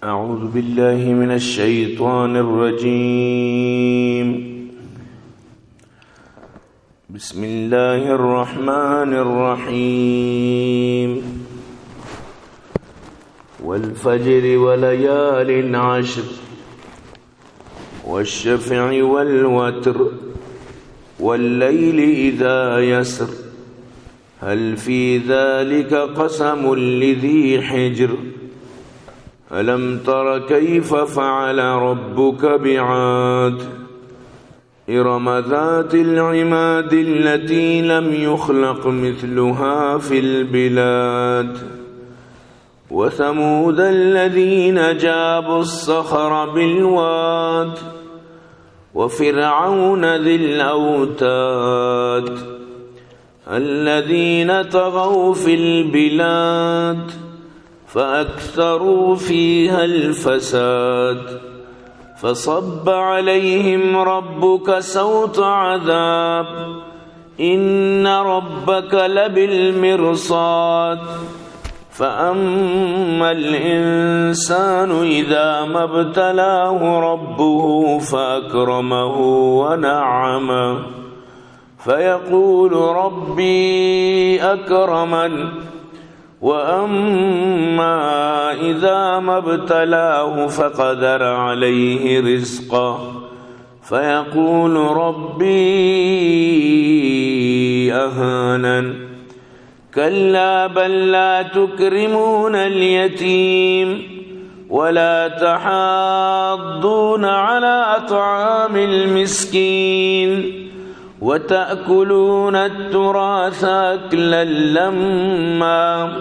أعوذ بالله من الشيطان الرجيم. بسم الله الرحمن الرحيم. والفجر وليال عشر. والشفع والوتر. والليل إذا يسر. هل في ذلك قسم لذي حجر. ألم تر كيف فعل ربك بعاد. إرم ذات العماد التي لم يخلق مثلها في البلاد. وثمود الذين جابوا الصخر بالواد. وفرعون ذي الأوتاد. الذين طغوا في البلاد فأكثروا فيها الفساد. فصب عليهم ربك سوط عذاب. إن ربك لبالمرصاد. فأما الإنسان إذا ما ابتلاه ربه فأكرمه ونعمه فيقول ربي أكرمن. وأما إذا ما ابتلاه فقدر عليه رزقه فيقول ربي أهانن. كلا بل لا تكرمون اليتيم ولا تحاضون على طعام المسكين وتأكلون التراث أكلا لما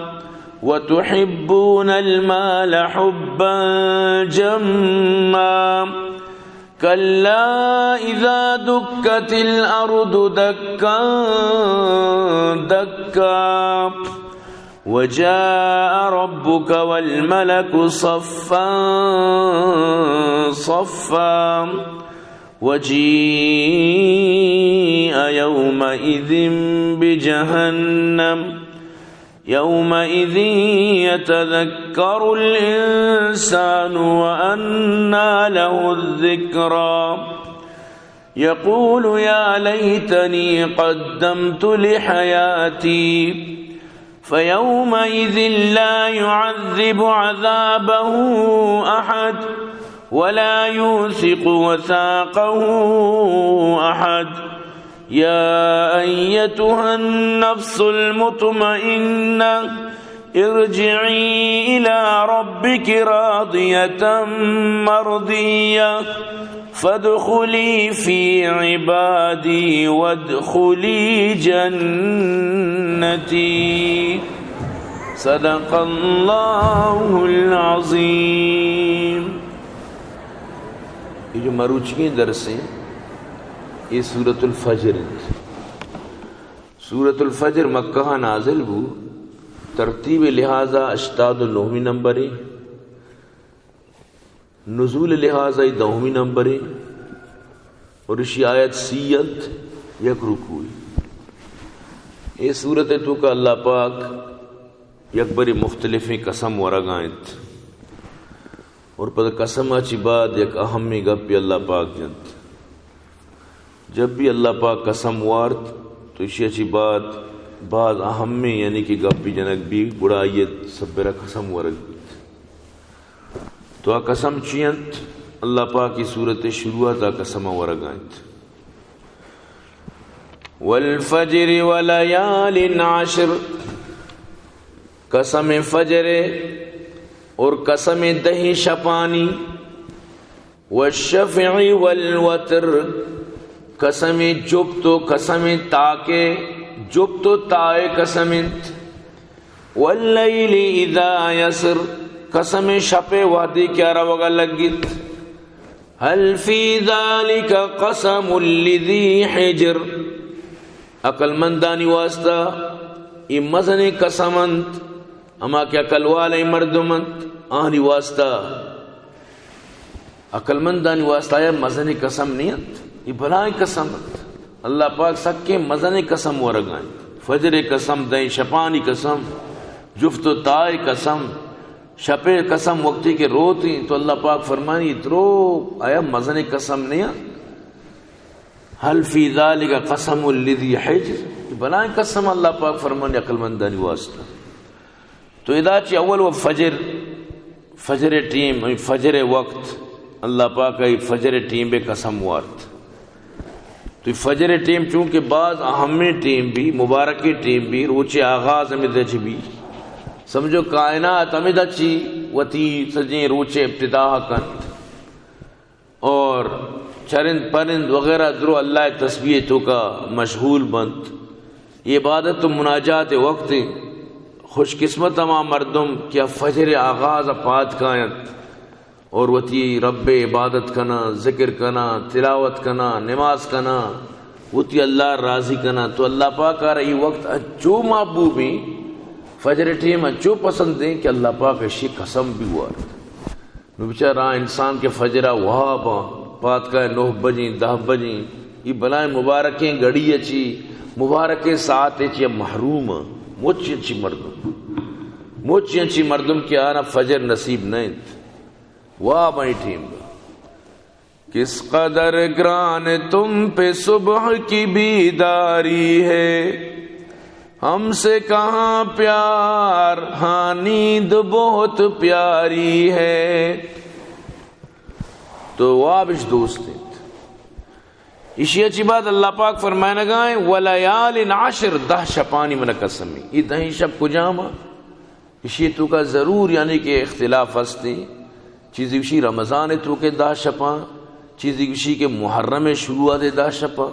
وتحبون المال حبا جما. كلا إذا دكت الأرض دكا دكا. وجاء ربك والملك صفا صفا. وجيء يومئذ بجهنم. يومئذ يتذكر الإنسان وأنى له الذكرى. يقول يا ليتني قدمت لحياتي. فيومئذ لا يعذب عذابه أحد ولا يوثق وثاقه أحد. يا أيتها النفس المطمئنة ارجعي إلى ربك راضية مرضية فادخلي في عبادي وادخلي جنتي. صدق الله العظيم. اے جو مروچیگیں درس ایں، اے سورۃ الفجر اِنت۔ سورۃ الفجر مکہ ءَ نازل بو، ترتیب لحاظ ءَ ہشتاد و نہمی نمبر ایں، نزول لحاظ ءَ دومی نمبر ایں، اور اشی آیت سی اِنت، یک رکوع ایں۔ اے سورت ءِ توکا اللہ پاک یک برے مختلفیں قسم ورگا اِنت۔ اور پدا قسم ءَ چہ بعد یک اہمیں گپے اللہ پاک جنت۔ جب بھی اللہ پاک قسم وارت تو ایشی ءَ چہ بعد باز اہمیں، یعنی کہ گپے جنگ بی، گڑا آئی ءِ سبب ءَ قسم ورگ بیت۔ تو آ قسم چی اِنت؟ اللہ پاک اے سورت ءِ شروعات ءَ قسم ورگا اِنت۔ والفجر وليال عشر، قسم فجر ءَ اور قسم دہیں شپانی، والشفع والوتر، قسم جپت و قسم تاک ءَ، جپت و تاہ ءِ قسم اِنت۔ والليل إذا يسر، قسم شپ ءَ وہدے کہ آ روگا لگت۔ هل في ذلك قسم لذي حجر۔ عقلمندانی واسطہ اے مزنیں قسم اِنت، ہما کہ عقل والیں مردم اَنت، آہانی واسطہ، عقلمندانی واسطہ اے مزنیں قسم نہ اِنت، اے بلاہیں قسم اِنت۔ اللہ پاک سکیں مزنیں قسم ورگا اِنت۔ فجر ءِ قسم، دہیں شپانی قسم، جپت و تاہ ءِ قسم، شپے قسم وقتی کہ روتی تو اللہ پاک فرمانی، درو آیا مزن قسم نیا؟ هل فی ذلک قسم لذی حجر؟ بلائیں قسم اللہ پاک فرمانی عقل مندانی واسطہ۔ تو ادا چی اول و فجر، فجر ٹیم، فجر وقت، اللہ پاک ای فجر ٹیم بے قسم وارت۔ تو فجر ٹیم چونکہ باز اہمیں ٹیم بھی، مبارکیں ٹیم بھی، روچے آغاز ہمیں دچ بھی۔ سمجھو کائنات ہمیں دچی وتی سجیں روچے ابتدا کنت۔ اور چرند پرند وغیرہ درو اللہ تسبیح توکا مشغول بنت۔ یہ عبادت و مناجات وقت ہیں۔ خوش قسمت ہما مردم کہ فجر آغاز پاد کاینت اور وتی رب عبادت کنا، ذکر کنا، تلاوت کنا، نماز کنا، وتی اللہ راضی کنا۔ تو اللہ پاک آرا یہ وقت انچو محبوب ہیں، فجر ٹیم انچو پسند ہیں کہ اللہ پاک اشی قسم بھی وارت۔ نو بچار آ انسان کہ فجرا وہاباں، پاتکا نو بجیں، دہ بجیں، ای بلائیں مبارکیں گھڑی اچی، مبارکیں ساعت اچی محروم آں۔ مچ انچی مردم، مچ انچی مردم کہ آنا فجر نصیب نہ انت۔ وہاباں ای ٹیم با۔ کس قدر گران تم پہ صبح کی بیداری ہے، ہم سے کہاں پیار، ہاں نیند بہت پیاری ہے۔ تو وابش دوست انت۔ اشی اچی بعد اللہ پاک فرمائنگائیں، ولیال عشر، دہ شپانی من قسمی۔ یہ دہیں شپ کجام؟ اشی توکا ضرور یعنی کہ اختلاف ہستی۔ چیزی گوشی رمضان توکے دہ شپاں، چیزی گوشی کہ محرم شروعات دہ شپاں۔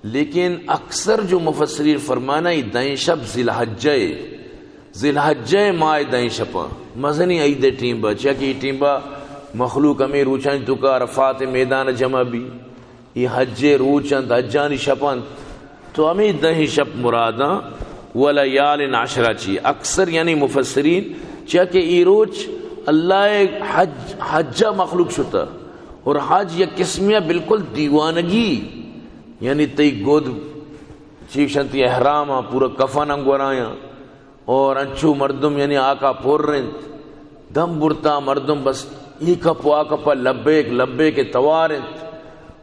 لیکن اکثر جو مفسرین فرمانا، یہ دہیں شپ ذی الحجہ، ذی الحجہ ماہ دہیں شپاں۔ مزنی عید ٹیم با، چیا کہ یہ ٹیم با مخلوق ہمیں روچانی توکا عرفات میدان جمع بھی۔ یہ حج روچ انت، حجانی شپ انت، تو ہمیں دہیں شپ مراداں۔ ولیال عشر چی اکثر یعنی مفسرین چیا کہ ای روچ اللہ حج، حج مخلوق شتا، اور حج یک قسمی بالکل دیوانگی، یعنی تئی گد چیشنتی احرام پورا کفن انگورایاں، اور انچو مردم یعنی آکا پر انت، دم برتا مردم بس ای کپ و آ کپ لبیک لبیک توار انت،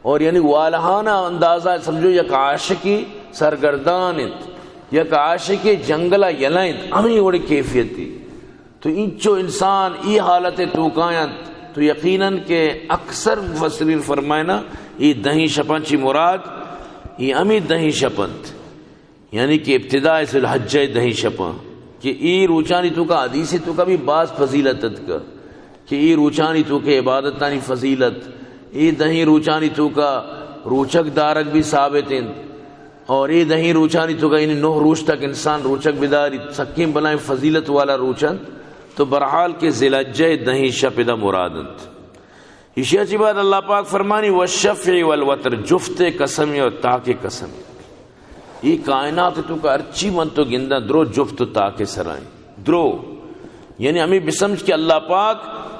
اور یعنی والہانا اندازہ سمجھو یک عاشقی سرگردان انت، یک عاشقی جنگلا یلہ انت، ہمیں وڑی کیفیتی۔ تو انچو انسان ای حالت توکا انت، تو یقیناً کہ اکثر مفسرین فرمائنا، ای دہیں شپاں چی مراد، ای ہمیں دہیں شپ انت۔ یعنی کہ ابتداء ذی الحجہ دہیں شپاں، کہ ای روچانی توکا حدیث توکا بھی باز فضیلت اتکا، کہ ای روچانی توکا عبادتانی فضیلت، ای دہیں روچانی توکا روچک دارگ بھی ثابت انت، اور ای دہیں روچانی توکا یعنی نو روچ تک انسان روچک بداری، سکیں بلائیں فضیلت والا روچ انت۔ تو برحال کہ ذی الحجہ دہیں شپ ادا مراد انت۔ ایشی ء چی بعد اللہ پاک فرمانی، والشفع والوتر، جفت قسم اور تاک قسم۔ یہ کائنات توکا ہرچی من تو گنداں درو جفت و تاک سرائیں۔ درو۔ یعنی ہمیں بسمجھ کہ اللہ پاک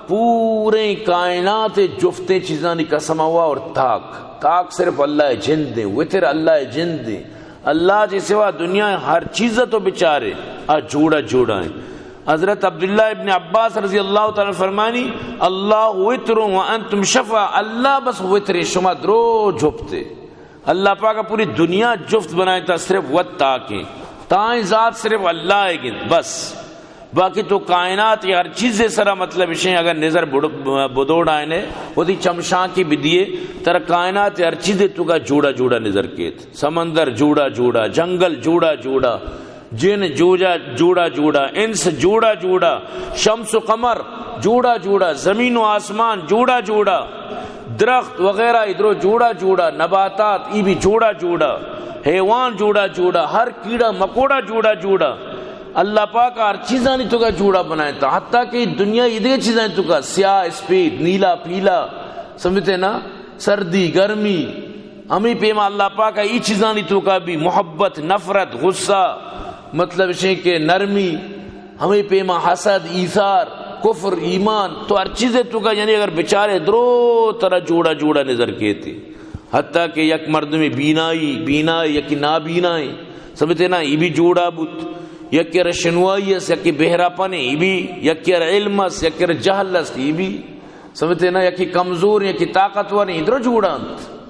پورے کائنات جفتیں چیزانی قسم ہوا اور تاک۔ تاک صرف اللہ جند ہیں، وتر اللہ جند ہیں۔ اللہ چی سوا دنیا ہر چیز تو بچارے، آ جوڑا جوڑا ہیں۔ حضرت عبداللہ ابن عباس رضی اللہ تعالی عنہ فرمانی، اللہ وتر و انتم شفع، اللہ بس وتر، شما درو جفتے۔ اللہ پاک پوری دنیا جفت بنائیں تا صرف وت تاکیں۔ تائیں ذات صرف اللہ ہے گند، بس۔ باقی تو کائنات ہر چیز سرا مطلب اشیں، اگر نظر بڑ-، بدوڑ آئینے، وتی چمشانکی بدیے، ترا کائنات ہر چیز توکا جوڑا جوڑا نظر کیت۔ سمندر جوڑا جوڑا، جنگل جوڑا جوڑا، جن جوجا-، جوڑا جوڑا، انس جوڑا جوڑا، شمس و قمر جوڑا جوڑا، زمین و آسمان جوڑا جوڑا، درخت وغیرہ ادرو جوڑا جوڑا، نباتات ای بھی جوڑا جوڑا، حیوان جوڑا جوڑا، ہر کیڑا مکوڑا جوڑا جوڑا۔ اللہ پاک ہر چیزانی توکا جوڑا بنائیں تا، حتیٰ کہ دنیا ادگہ چیزانی توکا، سیاہ، اسپید، نیلا، پیلا، سمجھتے نا؟ سردی، گرمی، ہمیں پیما اللہ پاک ای چیزانی توکا بھی محبت، نفرت، غصہ، مطلب اشیں کہ نرمی، ہمیں پیما حسد، ایثار، کفر، ایمان، تو ہر چیزے توکا یعنی اگر بچارے درو ترا جوڑا جوڑا نظر کیتی۔ حتیٰ کہ یک مردمی بینائی، بینائی، یکی نابینائی، سمجھتے نا، ای بھی جوڑا بوت۔ یکے را شنوائی است، یکے بہرا پنے، ای بی، یکے را علم است، یکے را جہل است، ای بی۔ سمجھتے نا؟ یکے کمزور، یکے طاقتور، ای درو جوڑا انت۔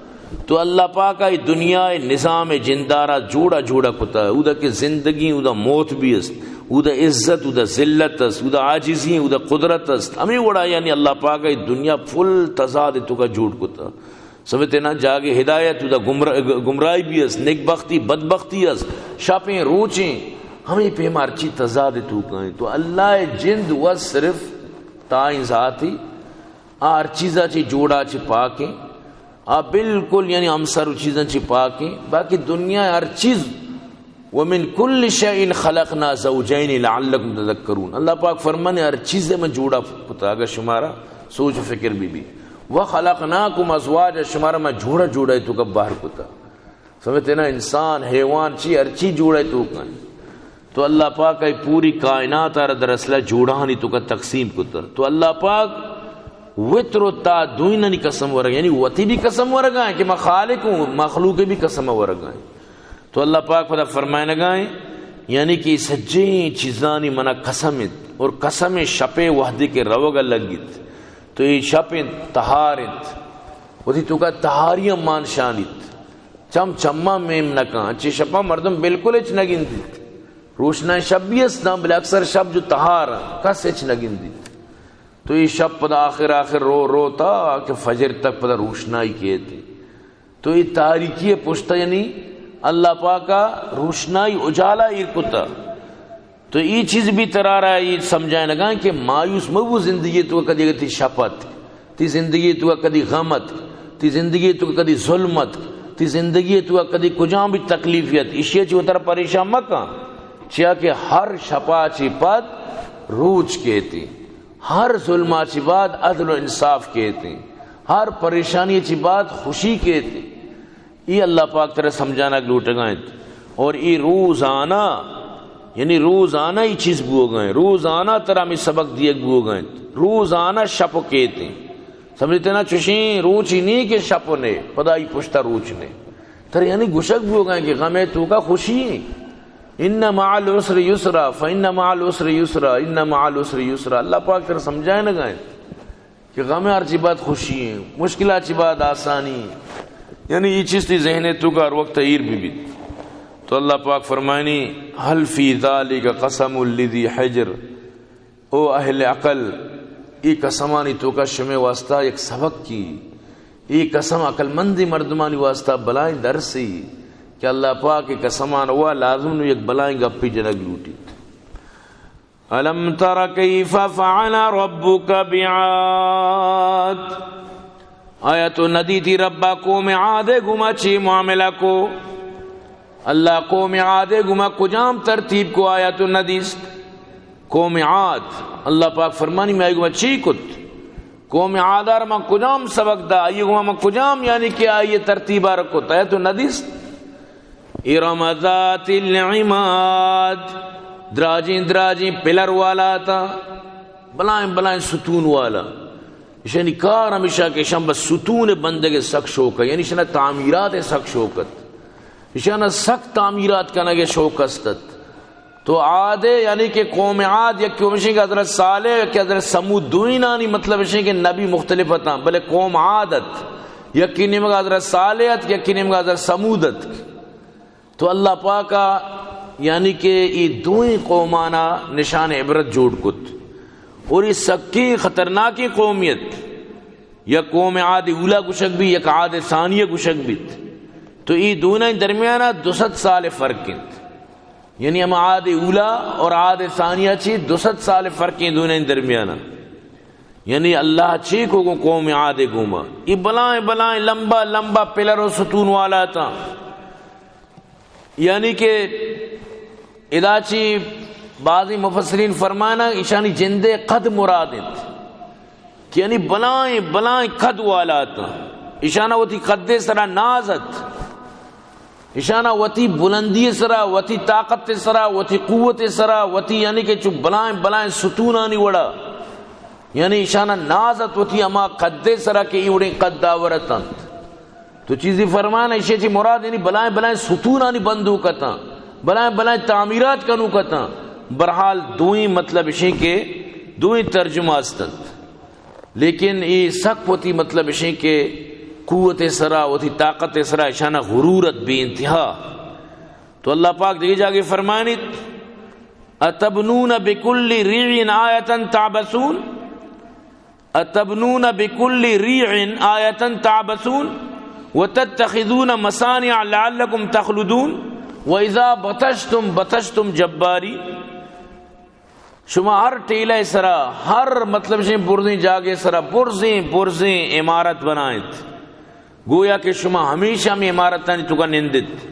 تو اللہ پاک ای دنیا نظام جندارا جوڑا جوڑا کتا، اودا کہ زندگی، اودا موت بھی است، اودا عزت، اودا ذلت است، اودا عاجزی، اودا قدرت است۔ ہمیں وڑا یعنی اللہ پاک ای دنیا فل تضاد توکا جوڑ کتا۔ سمجھتے نا؟ جاگے ہدایت، اودا گمرا-، گمراہی بھی است، نیکبختی، بدبختی است، شپیں، روچیں، ہمیں پیما ہرچی تضاد توکا ہیں۔ تو اللہ جند و صرف تائیں ذاتی، آ ہر چیزا چی جوڑا چی پاکیں، آ بالکل یعنی ہمسر و چیزاں چی پاکیں، باقی دنیا ہر چیز ومن کل شیء خلقنا زوجین لعلکم تذکرون۔ اللہ پاک فرمانے، ہر چیز من جوڑا کتا، اگر شمارا سوچ و فکر بی بی۔ وخلقناکم ازواجا، شمارا من جوڑا جوڑا توکا بہر کتا۔ سمجھتے نا؟ انسان، حیوان، چی، ہر چی جوڑا توکا۔ تو اللہ پاک ای پوری کائنات آرا در اصلہ جوڑانی توکا تقسیم کتا۔ تو اللہ پاک وتر و تا دوئینانی قسم ورگا، یعنی وتی بھی قسم ورگا ہے کہ میں خالق ہوں، مخلوق بھی قسم ورگا ہے۔ تو اللہ پاک پدا فرمائنگا ہیں، یعنی کہ سجیں چیزانی منا قسم انت، اور قسم شپے وحدے کے روگا لگیت۔ تو یہ شپ انت، تہار انت، وتی توکا تہاری مان شانیت۔ چم چما میم نکاں، چی شپا مردم بالکل اچ نگندیت۔ روشنائیں شپ بھی استاں، بلے اکثر شپ جو تہار انت، کس اچ نگندیت۔ تو یہ شپ پدا آخر آخر رو رو تا کہ فجر تک پدا روشنائی کیت۔ تو اے تاریکی پشتا یعنی اللہ پاکا روشنائی اجالا ایر کتا۔ تو اے چیز بھی ترارا اے سمجھائنگا کہ مایوس مبو، زندگی تو کدی تی شپت، تی زندگی تو کدی غمت، تی زندگی تو کدی ظلمت، تی زندگی تو کدی کجام بھی تکلیفیت، اشی چی وترا پریشان مکن، چیا کہ ہر شپا چی پد روچ کیتی۔ ہر ظلما چی بعد عدل و انصاف کیت، ہر پریشانی چی بعد خوشی کیت۔ اے اللہ پاک ترا سمجھانگ لوٹگا انت۔ اور اے روزانہ، یعنی روزانہ اے چیز بوگا انت، روزانہ ترا ہمے سبق دیگ بوگا انت، روزانہ شپ کیت۔ سمجھتے نا؟ چوشیں روچی نی کہ شپ نے، پدا ای پشتا روچ نے۔ ترا یعنی گوشگ بوگا انت کہ غمے توکا خوشی انت۔ ان مع العسر یسرا، فان مع العسر یسرا، ان مع العسر یسرا۔ اللہ پاک ترا سمجھائنگا انت کہ غم ہر چی بعد خوشی ہیں، مشکلات چی بعد آسانی ہیں۔ یعنی یہ چیز تی ذہن توکا ہر وقت ایر بھی بیت۔ تو اللہ پاک فرمائنی، هل فی ذلک قسم لذی حجر، او اہل عقل، اے قسمانی توکا شمے واسطہ یک سبق کی، اے قسم عقل مندی مردمانی واسطہ بلائیں درسی کہ اللہ پاک اے قسمان ہوا لازم نو یک بلائیں گپی جنگ لوٹیت۔ الم تر کیف فعل ربک بعاد، آیا تو ندیتی ربا قوم عاد گما چی معاملہ کو؟ اللہ قوم عاد گما کجام ترتیب کو، آیا تو ندیست؟ قوم عاد، اللہ پاک فرمانی، میں گما چی کت؟ قوم عادار ما کجام سبق دا؟ آئی گما ما کجام، یعنی کہ آئی ترتیبار کت؟ آیا تو ندیست؟ ارم ذات العماد، دراجیں دراجیں پلر والا تا، بلائیں بلائیں ستون والا۔ اشانی کار ہمیشہ کہ اشان بس ستون بندگ سک شوق ہے، یعنی اشانا تعمیرات سک شوق ات، اشانا سک تعمیرات کنگ شوق است ات۔ تو عاد، یعنی کہ قوم عاد، یکی ہمشی کہ حضرت صالح، یکی حضرت ثمود، دوئینانی مطلب اشی کہ نبی مختلف اتاں، بلے قوم عاد ات، یکی نیمگ حضرت صالح ات، یکی نیمگ حضرت ثمود ات۔ تو اللہ پاکا یعنی کہ اے دوئیں قومانا نشان عبرت جوڑ کت، اور اے سکیں خطرناکیں قومیت، یک قوم عاد اولا گشگ بی، یک عاد ثانیہ گشگ بیت۔ تو اے دوئینانی درمیانا دو سد سال فرق انت۔ یعنی ہم عاد اولا اور عاد ثانیہ چی دو سد سال فرق ہیں دونوں درمیان۔ یعنی اللہ چی کو گو قوم عاد گوما، یہ بلائیں بلائیں لمبا لمبا پلر و ستون والا تا۔ یعنی کہ ادا چی بعضی مفسرین فرمانا، ایشانی جندے قد مراد انت کہ یعنی بلائیں بلائیں قد والا تا۔ ایشانا وتی قدے سرا ناز ات۔ ایشانا وتی بلندی سرا، وتی طاقت سرا، وتی قوت سرا، وتی یعنی کہ چو بلائیں بلائیں ستونانی وڑا، یعنی ایشانا ناز ات وتی ہما قد سرا کہ ای وڑیں قد داور اتنت۔ تو چیزی فرمان ایشی چی مراد یعنی بلائیں بلائیں ستونانی بندوک اتاں۔ بلائیں بلائیں تعمیرات کنوک اتاں۔ بہرحال دوئیں مطلب اشیں کہ دوئیں ترجمہ استنت، لیکن اے سک وتی مطلب اشیں کہ قوت سرا، وتی طاقت سرا اشانا غرور ات بے انتہا۔ تو اللہ پاک دگہ جاگے فرمانیت، اتبنون بکل ریع آیة تعبثون، اتبنون بکل ریع آیة تعبثون وتتخذون مصانع لعلکم تخلدون واذا بطشتم بطشتم جبارین۔ شما ہر ٹیلہ سرا، ہر مطلب شیں برزیں جاگے سرا برزیں برزیں عمارت بنائیت، گویا کہ شما ہمیشہ ہمے عمارتانی توکا نندت،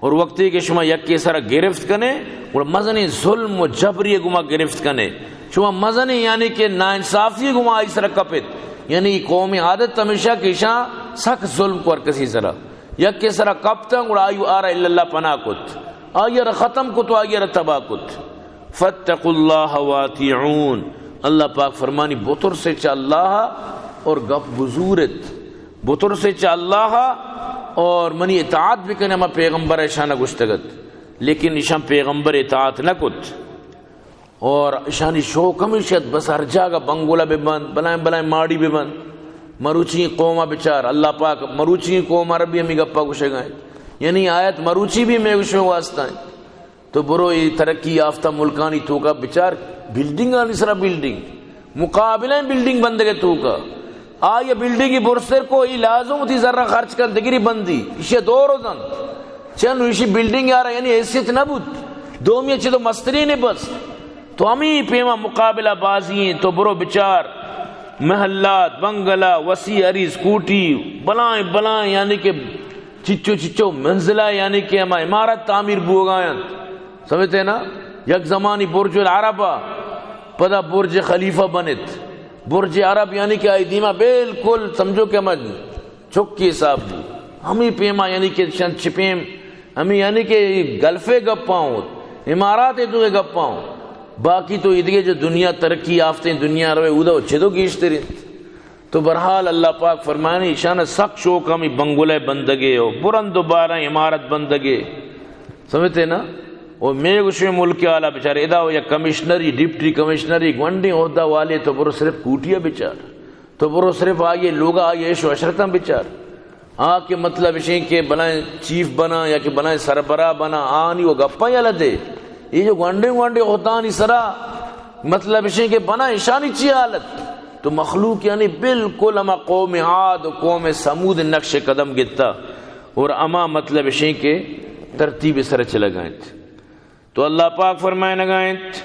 اور وقتی کہ شما یکے سرا گرفت کنے، گڑا مزنیں ظلم و جبری گما گرفت کنے، شما مزنیں یعنی کہ ناانصافی گما آئی سرا کپت۔ یعنی قوم عاد ات ہمیشہ کہ ایشاں سک ظلم کو ہر کسی سرا، یکے سرا کپتاں گڑا آئی آرا الا اللہ پناہ کت، آئی را ختم کت و آئی را تباہ کت۔ فاتقوا اللہ واطیعون، اللہ پاک فرمانی، بترسے چہ اللہ اور گپ بزورت، بترسے چہ اللہ اور منی اطاعت بکنے، ہما پیغمبر اشانا گشتگت، لیکن اشان پیغمبر اطاعت نہ کت۔ اور اشانی شوق ہمیش ات، بس ہر جاگہ بنگلہ بہ بنت، بلائیں بلائیں ماڑی بہ بنت۔ مروچی قوما بچار، اللہ پاک مروچی قوما ربی ہمی گپا گشگا انت۔ یعنی آیت مروچی بھی ہمے گشیں واسطہ انت۔ تو برو اے ترقی یافتہ ملکانی توکا بچار، بلڈنگانی سرا بلڈنگ، مقابلہ بلڈنگ بندگے توکا۔ آئی بلڈنگی برسر کو، ای لازم وتی زر خرچ کن، دگری بندی، اشی دور دنت۔ چن اشی بلڈنگ یارا یعنی حیثیت نہ بوت، دومی چہ تو مسترین بس۔ تو ہمی پیما مقابلہ بازی ہیں، تو برو بچار، محلات، بنگلہ، وسیع عریض کوٹی، بلائیں بلائیں یعنی کہ چچو چچو منزلہ یعنی کہ ہما عمارت تعمیر بوگا انت۔ سمجھتے نا؟ یک زمانی برج العرب ء، پدا برج خلیفہ بنت۔ برج عرب یعنی کہ آئی دیما بالکل سمجھو کہ ہما چکی حساب بو۔ ہمی پیما یعنی کہ شن چپیم، ہمی یعنی کہ گلفے گپا ہوں، امارات تو گپا ہوں۔ باقی تو ادگے جو دنیا ترقی یافتیں دنیا روے، اودا چدو گیشتر انت۔ تو بہرحال اللہ پاک فرمانی، ایشان سک شوق ہمی بنگلہ بندگے و برند و بارہ عمارت بندگے۔ سمجھتے نا؟ و مے گوشے ملک آلا بچار، ادا و یک کمشنری، ڈپٹی کمشنری، گونڈیں عہدہ والے، تو برو صرف کوٹیا بچار۔ تو برو صرف آئیے لوگا، آئیے عیش و عشرتاں بچار۔ آ کہ مطلب اشیں کہ بلائیں چیف بنا یا کہ بلائیں سربراہ بنا، آنی و گپاں یلہ دے۔ یہ جو گونڈیں گونڈیں عہدانی سرا مطلب اشیں کہ بنا ایشانی چی حالت؟ تو مخلوق یعنی بالکل ہما قوم عاد و قوم ثمود نقش قدم گتا اور ہما مطلب اشیں کہ ترتیب سر چلگا انت۔ تو اللہ پاک فرمائنگا انت،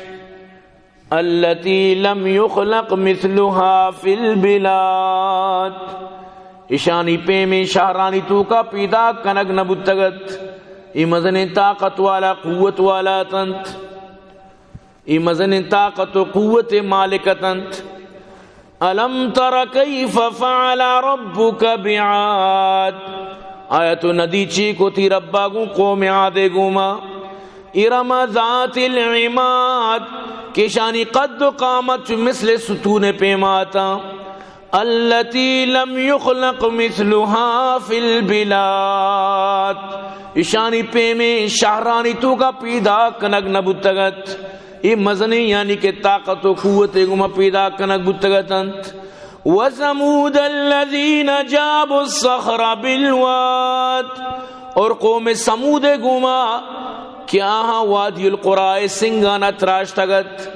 التی لم یخلق مثلها فی البلاد، اشانی پیمیں شہرانی توکا پیدا کنگ نہ بوتگت۔ ای مزنیں طاقت والا، قوت والا اتنت۔ ای مزنیں طاقت و قوت مالک اتنت۔ الم تر کیف فعل ربک بعاد، آیا تو ندی چی کو تی ربا گوں قوم عادے گوما؟ ارم ذات العماد، کہ اشانی قد و قامت چو مثل ستون پیماتا۔ التی لم یخلق مثلها فی البلاد، اشانی پیمیں شہرانی توکا پیدا کنگ نہ بوتگت۔ اے مزنیں یعنی کہ طاقت و قوت گوما پیدا کنگ بوتگت انت۔ وثمود الذین جابوا الصخر بالواد، اور قوم ثمود گوما کہ آہاں وادی القریٰ سنگانا تراشتگت۔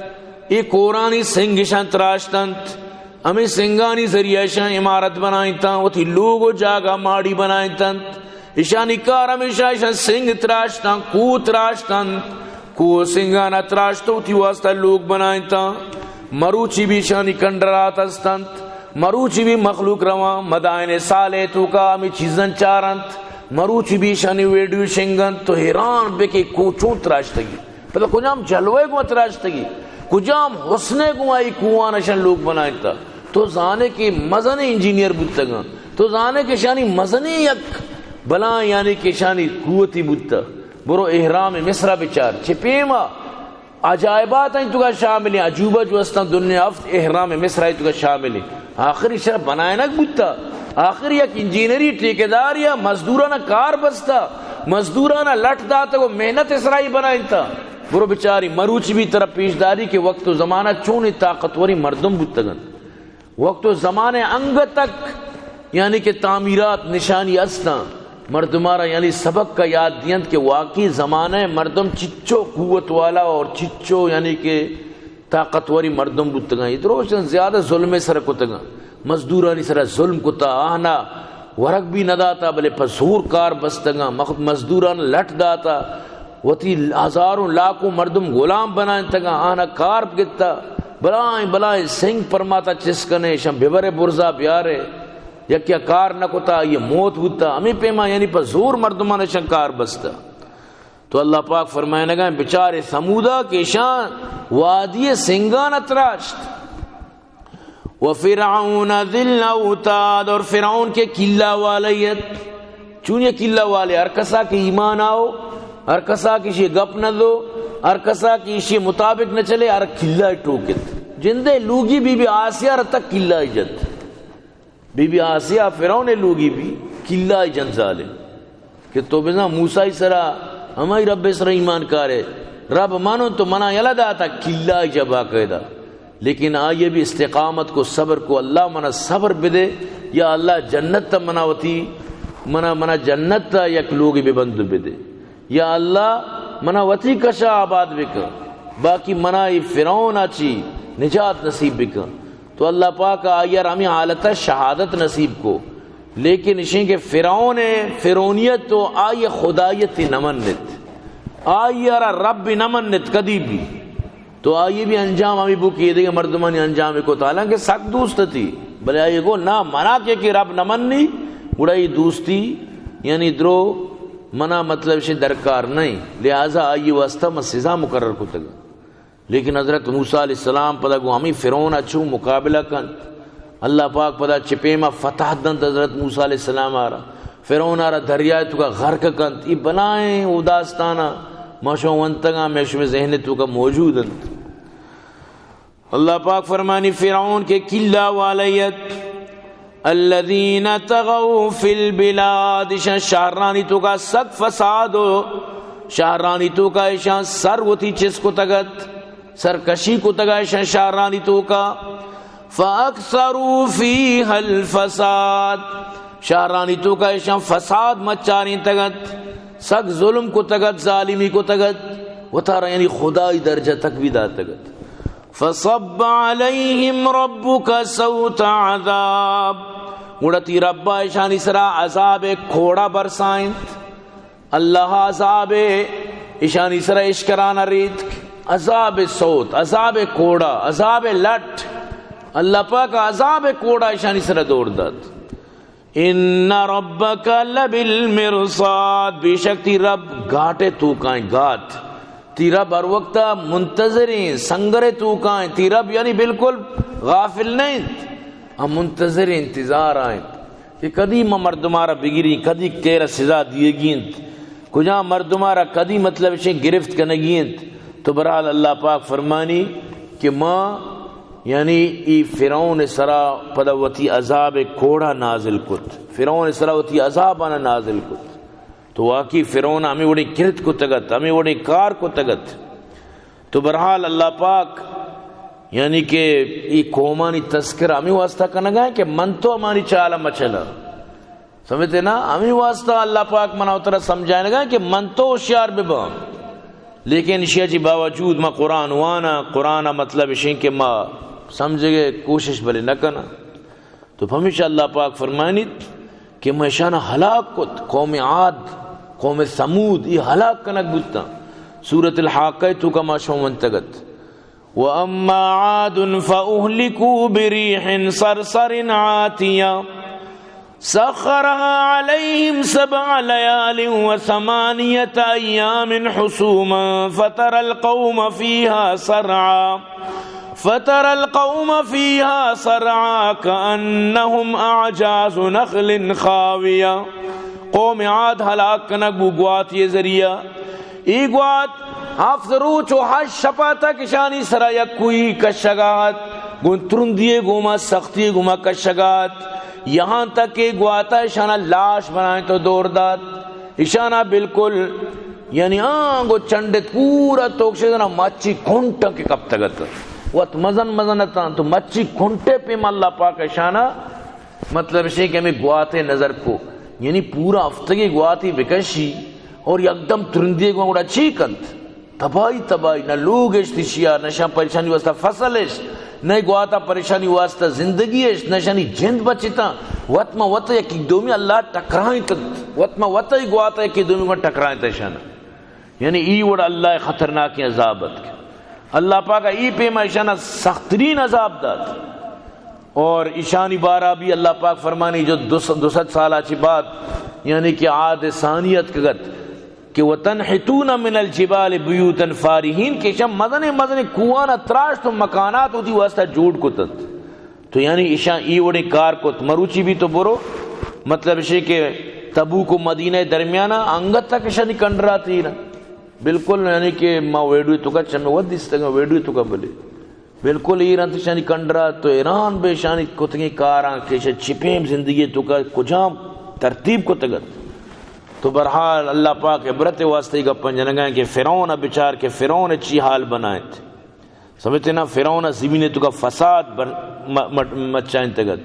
اے کورانی سنگ اشان تراشتنت۔ ہمے سنگانی ذریعہ اشان عمارت بنائینتاں، وتی لوگ و جاگہ ماڑی بنائینتنت۔ اشانی کار ہمیشہ اشان سنگ تراشتاں، کوہ تراشتنت، کوہ و سنگانا تراشت و وتی واسطہ لوگ بنائینتاں۔ مروچی بھی اشانی کنڈرات ہستنت، مروچی بھی مخلوق رواں مدائن صالح توکا ہمے چیزاں چارنت، مروچی بھی اشانی ویڈیو شنگنت، تو حیران بے کہ کوہ چون تراشتگی۔ پدا کجام جلوے گوں تراشتگی، کجام حسنے گوں آئی کوہان اشان لوگ بنائینتا۔ تو زانے کہ مزن انجینئر بوتگاں، تو زانے کہ اشانی مزنیں یک بلاں یعنی کہ اشانی قوتی بوتا۔ برو اہرام مصر بچار، چہ پیما عجائبات انت توکا شاملیں، عجوبہ جو استاں دنیا ہفت اہرام مصر انت توکا شاملیں۔ آخر اشرا بنائینگ بوتا، آخر یک انجینئری ٹھیکیدار یا مزدورانا کار بستا، مزدورانا لٹ داتگ و محنت اسرائی بنائینتا۔ برو بچاری، مروچی بھی ترا پیش داری کہ وقت و زمانہ چونیں طاقتوری مردم بوتگنت۔ وقت و زمانہ انگت تک یعنی کہ تعمیرات نشانی استاں، مردمارا یعنی سبق کا یاد دینت کہ واقعی زمانہ مردم چچو قوت والا اور چچو یعنی کہ طاقتوری مردم بوتگاں۔ اے دروشن زیادہ ظلم سر کتگاں، مزدورانی سر ظلم کتا، آہنا ورگ بھی نداتا، بلے پہ زور کار بستگاں۔ مخ-، مزدوران لٹ داتا، وتی ہزاروں لاکھوں مردم غلام بنائینتگاں، آہنا کار گتا، بلائیں بلائیں سنگ پرماتا چست کنے، شان ببرے برزا بیارے، یکیا کار نہ کتا، یہ موت بوتا۔ ہمیں پیما یعنی پہ زور مردمان شان کار بستا۔ تو اللہ پاک فرمائنگا، بچار ثمودا کہ شان وادی سنگان تراشت۔ و فرعون ذی الاوتاد، اور فرعون کے کلا والے ات۔ چون یہ کلا والے؟ ہر کسا کہ ایمان آؤ، ہر کسا کہ شی گپ نہ دو، ہر کسا کہ شی مطابق نہ چلے، ہر کلا ٹوکت۔ جندے لوگی بی بی آسیہ را تک کلا جت۔ بی بی آسیہ فرعون لوگی بی کلا جنت ظالم۔ کہ تو بزاں موسیٰ سرا، ہمائی رب سرا ایمان کارے، رب مانو تو منا یلہ داتا کلا جا باقاعدہ۔ لیکن آئیے بھی استقامت کو، صبر کو، اللہ منا صبر بدے، یا اللہ جنت تا منا وتی، منا، منا جنت تا یک لوگی ببندو بدے، یا اللہ منا وتی کشا آباد بکن، باقی منا ای فرعون آچی نجات نصیب بکن۔ تو اللہ پاک آئیار ہمیں حالت شہادت نصیب کو۔ لیکن اشیں کہ فرعون، فرعونیت تو آئی خدایت نہ منت، آئی را رب نہ منت کدی بھی۔ تو آئی بھی انجام ہمیں بو کہ دیگہ مردمانی انجام کو، حالانکہ سک دوست تھی، بلے آئی گو نہ، منا کہ، کہ رب نہ منی، گڑا یہ دوستی یعنی درو منا مطلب شے درکار نہیں، لہذا آئی واسطہ من سزا مقرر کتگ۔ لیکن حضرت موسیٰ علیہ السلام پدا گوں ہمیں فرعون ء چو مقابلہ کنت۔ اللہ پاک پدا چہ پیما فتح دنت حضرت موسیٰ علیہ السلام آرا۔ فرعون آرا دریائے توکا غرق کنت۔ ای بلائیں او داستانا ما شما ونتگاں، مئے شمئے ذہن توکا موجود انت۔ اللہ پاک فرمانی، فرعون کے کلا والے ات۔ الذين طغوا في البلاد، اشان شہرانی توکا سک فساد و شہرانی توکا اشان سر وتی چست کتگ ات، سرکشی کتگ ات اشان شہرانی توکا۔ فأكثروا فيها الفساد، شہرانی توکا اشان فساد مچارینتگ ات، سک ظلم کتگ ات، ظالمی کتگ ات، وتارا یعنی خدائی درجہ تک بھی داتگ ات۔ فصب عليهم ربك سوط عذاب، گڑا تی ربا اشانی سرا عذاب کوڑا برسائنت۔ اللہ عذاب اشانی سرا اشکرانا ریتک، عذاب سوط، عذاب کوڑا، عذاب لٹ۔ اللہ پاک عذاب کوڑا اشانی سرا دور دات۔ ان ربك لبالمرصاد، بے شک تی رب گاٹے توکائیں، گات۔ تی رب ہر وقت منتظریں، سنگرے توکائیں۔ تی رب یعنی بالکل غافل نہ انت، ہم منتظر انتظار آئیں کہ کدی ما مردمارا بگیری، کدی تیرا سزا دیگی انت، کجا مردمارا کدی مطلب شے گرفت کنگی انت۔ تو بہرحال اللہ پاک فرمانی کہ ما یعنی ای فرعون سرا پدا وتی عذاب کوڑا نازل کت، فرعون سرا وتی عذابانا نازل کت۔ تو واقعی فرعون ہمیں وڑیں کرت کتگ ات، ہمیں وڑیں کار کتگ ات۔ تو بہرحال اللہ پاک یعنی کہ ای قومانی تذکر ہمیں واسطہ کنگا ہے کہ من تو ہماری چالا مچلا۔ سمجھتے نا؟ ہمیں واسطہ اللہ پاک منا اترا سمجھائنگا کہ من تو ہوشیار بباں۔ لیکن اشیا چی باوجود ما قرآن وانا، قرآن مطلب اشیں کہ ما سمجھگے کوشش بلے نہ کنا۔ تو پمیشا اللہ پاک فرمائنیت کہ ما اشانا ہلاک کت، قوم عاد، قوم ثمود، یہ ہلاک کنگ بوتاں۔ سورۃ الحاقہ توکا ما شما ونتگ ات۔ وأما عاد فأهلكوا بريح صرصر عاتية سخرها عليهم سبع ليال وثمانية أيام حسوما فترى القوم فيها صرعى، فترى القوم فيها صرعى كأنهم أعجاز نخل خاوية۔ قوم عاد ہلاک کنگ بو گواتی ذریعہ۔ ای گوات ہفت روچ و ہشت شپا تک اشانی سرا یک کوئی کشگا ات، گون ترندی گوما سختی گوما کشگا ات، یہاں تک کہ گواتا اشانا لاش بنائیں تو دور دات۔ ایشانا بالکل، یعنی آنگو چنڈت پورا توکشے دنا مچی کنٹاں کہ کپتگت۔ وت مزن مزن اتاں تو مچی کنٹے پیم اللہ پاک ایشانا، مطلب شے کہ ہمیں گواتے نظر کو، یعنی پورا ہفتگی گواتی بکشی اور یکدم ترندی گوا گڑا چی کنت؟ تباہی، تباہی، نہ لوگ اشت اشیا، نہ شان پریشانی واسطہ فصل اشت، نہ گواتا پریشانی واسطہ زندگی اشت، نہ شانی جند بچتا۔ وت ما وت یکی دومی اللہ ٹکرائیں تنت، وت ما وت ای گواتا یکی دومی گون ٹکرائیں تشانا۔ یعنی ای وڑ اللہ خطرناکیں عذاب ات۔ اللہ پاک ای پیما ایشانا سخترین عذاب دات۔ اور ایشانی بارہ بھی اللہ پاک فرمانی جو دو سد، دو سد سال آچی بعد، یعنی کہ عاد ثانی اتکگت، کہ وتنحتون من الجبال بیوتا فارهین، کہ ایشاں مزنیں مزنیں کوہانا تراشت و مکانات وتی واسطہ جوڑ کتنت۔ تو یعنی ایشاں ای وڑیں کار کت، مروچی بھی تو برو، مطلب شے کہ تبوک و مدینہ درمیانا انگت تک ایشانی کنڈرات ایر انت۔ بالکل یعنی کہ ما ویڈیو توکا چمے ود دیستگاں ویڈیو توکا بلے۔ بالکل ایر انت ایشانی کنڈرات تو حیران بے ایشانی کتگیں کاراں کہ ایشاں چپیم زندگی توکا کجام ترتیب کتگت۔ تو بہرحال اللہ پاک عبرت واسطے گپاں جنگا کہ فرعون بچار کہ فرعون چی حال بنائت۔ سمجھتے نا، فرعون زمین توکا فساد بر-، م-، م-، مچائنتگت۔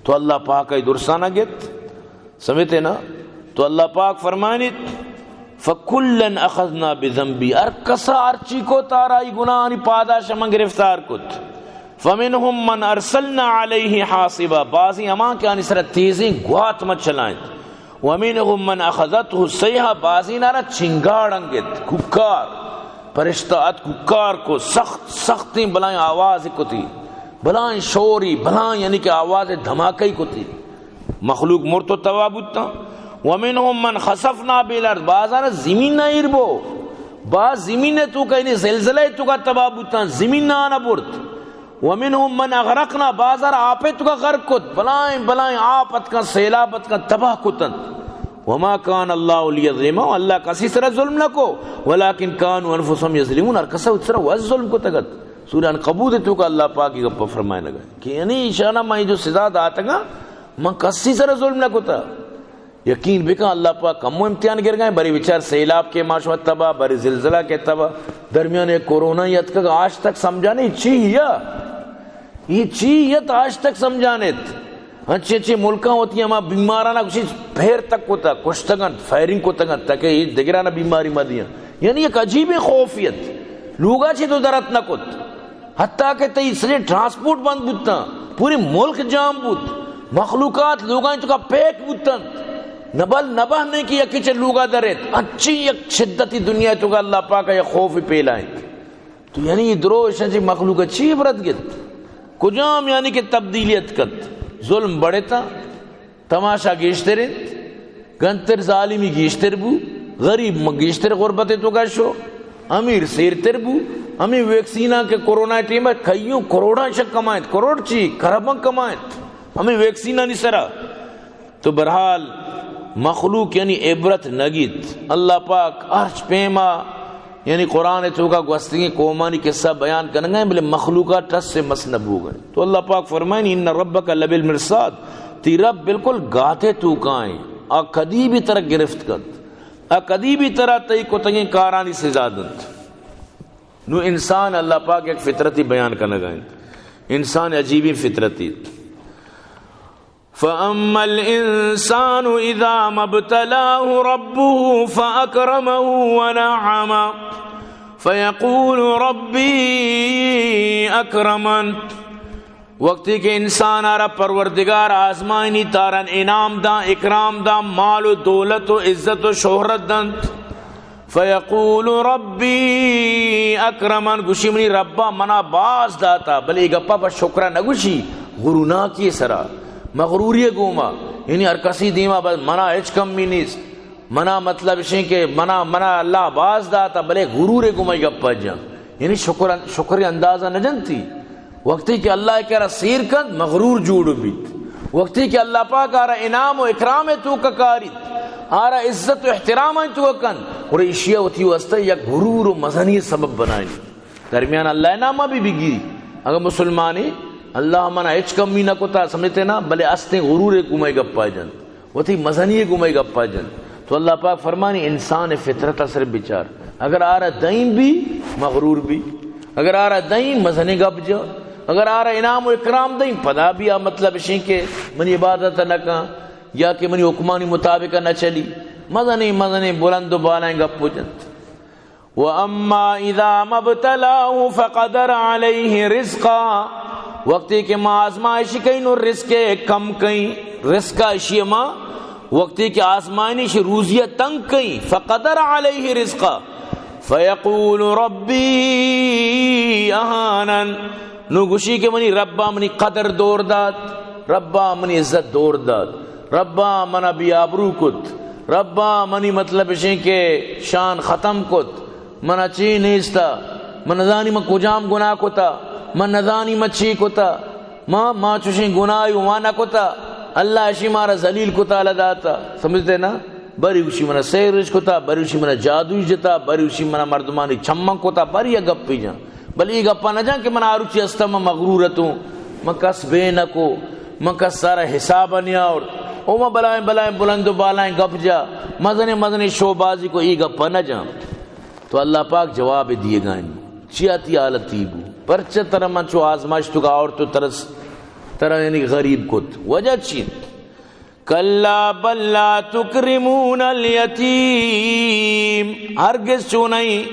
تو اللہ پاک ای درسانا گت۔ سمجھتے نا؟ تو اللہ پاک فرمانیت، فکلا اخذنا بذنبی، ہر کسا ہرچی کو تارا ای گناہانی پاداش من گرفتار کت۔ فمنهم من ارسلنا علیہ حاصبا، بازی ہما کہ آنی سر تیزیں گوات من چلائیں۔ ومنهم من اخذته الصیحہ، بازینارا چنگاڑ انگت، کوکار، پرشتہ ات کوکار کو، سخت سختیں بلائیں آواز کتی، بلائیں شوری، بلائیں یعنی کہ آواز دھماکہ کتی۔ مخلوق مرت و تباہ بوتاں۔ ومنهم من خسفنا به الارض، بازار زمین نہ ایر بو، باز زمین توکا یعنی زلزلہ توکا تباہ بوتاں، زمین نہ آنا برت۔ ومنهم من اغرقنا، بازار آپ توکا غرق کت، بلائیں بلائیں آپ اتکن، سیلاب اتکن، تباہ کتن۔ وما کان اللہ لیظلمهم، اللہ کسی سرا ظلم نہ کو، ولکن کانوا انفسهم یظلمون، ہر کسا وت سرا وت ظلم کتگت۔ سورہ عنکبوت توکا اللہ پاک ای گپا فرمائنگا کہ یعنی ایشانا من جو سزا داتگا، من کسی سرا ظلم نہ کتا۔ یقین بکن اللہ پاک کمو امتحان گرگا، بری بچار سیلاب کہ ما شما تباہ، بری زلزلہ کہ تباہ، درمیان یک کرونا یتکگ آج تک سمجھانے چی یا؟ یہ چی یت آج تک سمجھانیت؟ انچے انچے ملکاں وتی ہما بیمارانا کچھ پھیر تک کتا، کشتگنت، فائرنگ کتگنت، تاکہ یہ دگرانا بیماری مہ دیاں۔ یعنی یک عجیب خوفیت۔ لوگا چی تو درت نہ کت۔ حتیٰ کہ تئی سجیں ٹرانسپورٹ بند بوتاں، پوری ملک جام بوت، مخلوقات لوگانی توکا پیک بوتنت۔ نبل نبہ نہیں کہ یکی چہ لوگا دریت۔ انچیں یک شدتی دنیا توکا اللہ پاک یک خوف پیلائیں۔ تو یعنی یہ دروشن چی مخلوق چی عبرت گت؟ کجام یعنی کہ تبدیلیت کت؟ ظلم بڑھتا، تماشا گیشتر انت، گنتر ظالمی گیشتر بو، غریب م-، گیشتر غربت توکا شو، امیر سیرتر بو، ہمیں ویکسیناں کہ کرونا ٹیم کئیوں کروڑاں شک کمائنت، کروڑ چی، کرباں کمائنت، ہمیں ویکسینانی سرا۔ تو بہرحال مخلوق یعنی عبرت نگیت۔ اللہ پاک ہرچ پیما یعنی قرآن توکا گوستگیں قومانی قصہ بیان کنگا ہیں، بلے مخلوقات ٹس سے مس نہ بوگا ہیں۔ تو اللہ پاک فرمائیں، ان ربک لبالمرصاد، تی رب بالکل گاتے توکائیں، آ کدی بھی ترا گرفت کنت، آ کدی بھی ترا تئی کتگیں کارانی سزا دنت۔ نو انسان اللہ پاک یک فطرتی بیان کنگا ہیں، انسان عجیبی فطرتی۔ فأما الإنسان إذا ما ابتلاه ربه فأكرمه ونعمه فيقول ربي أكرمن۔ وقتی کہ انسان آرا پروردگار آزمائنی، تارا انعام داں، اکرام داں، مال و دولت و عزت و شہرت دنت، فیقول ربی اکرمن، گوشی منی ربا منا باز داتا، بلے اے گپا پہ شکرا نگوشی، غروناکی سرا، مغروری گوما، یعنی ہر کسی دیما بس منا ہچ کمی نیست۔ منا مطلب اشیں کہ منا، منا اللہ باز داتا، بلے غرور گوما اے گپا جاں۔ یعنی شکر، شکر اندازہ نہ جنتی۔ وقتی کہ اللہ کرا سیر کنت، مغرور جوڑ بیت۔ وقتی کہ اللہ پاک آرا انعام و اکرام توکا کاریت، آرا عزت و احترام توکا کنت، گڑا ایشیا وتی واسطہ یک غرور و مزنی سبب بنائینی۔ درمیان اللہ نامہ بھی بگیری۔ اگر مسلمانی، اللہ منا ہچ کمی نہ کتا، سمجھتے نا، بلے استیں غرور گوما اے گپا جنت۔ وتی مزنی گوما اے گپا جنت۔ تو اللہ پاک فرمانی، انسان فطرت ءَ صرف بچار۔ اگر آرا دئیں بی، مغرور بی۔ اگر آرا دئیں، مزنیں گپ جا۔ اگر آرا انعام و اکرام دئیں، پدا بی آ مطلب اشیں کہ منی عبادت نہ کن یا کہ منی حکمانی مطابق نہ چلی۔ مزنیں، مزنیں بلند و بالائیں گپ جنت۔ وَأَمَّا إِذَا مَا ابْتَلَاهُ فَقَدَرَ عَلَيْهِ رِزْقَهُ، وقتی کہ ما آزمائش کئیں نو رزق کم کئیں، رزق اشی ما وقتی کہ آزمائنی اشی روزی تنگ کئیں، فَقَدَرَ عَلَيْهِ رِزْقَهُ فَيَقُولُ رَبِّي أَهَانَنِ، نو گوشی کہ منی ربا منی قدر دور دات، ربا منی عزت دور دات، ربا منا بے آبرو کت، ربا منی مطلب اشیں کہ شان ختم کت، منا چی نیستا، من نزانی من کجام گناہ کتا، من نزانی من چی کتا، ما، ما چوشیں گناہی وما نہ کتا، اللہ اشی مارا ذلیل کتا، اللہ داتا، سمجھتے نا؟ بری گوشی منا سحرش کتا، بری گوشی منا جادوش جتا، بری گوشی منا مردمانی چمن کتا، بری یک گپی جان۔ بلے اے گپا نہ جان کہ من آ روچی ہستاں، من مغرور اتوں، من کس بے نہ کو، من کس سارا حساب نیا آورت، او من بلائیں بلائیں بلند و بالائیں گپ جا، مزنیں مزنیں شو بازی کو، اے گپا نہ جان۔ تو اللہ پاک جواب دیے گائیں، چیا تی حالت ای بو؟ پرچہ ترا من چو آزمائش تو کا آورت و ترس، ترا یعنی غریب کت۔ وجہ چی؟ کلا بل لا تکرمون الیتیم، ہرگز چو نہیں،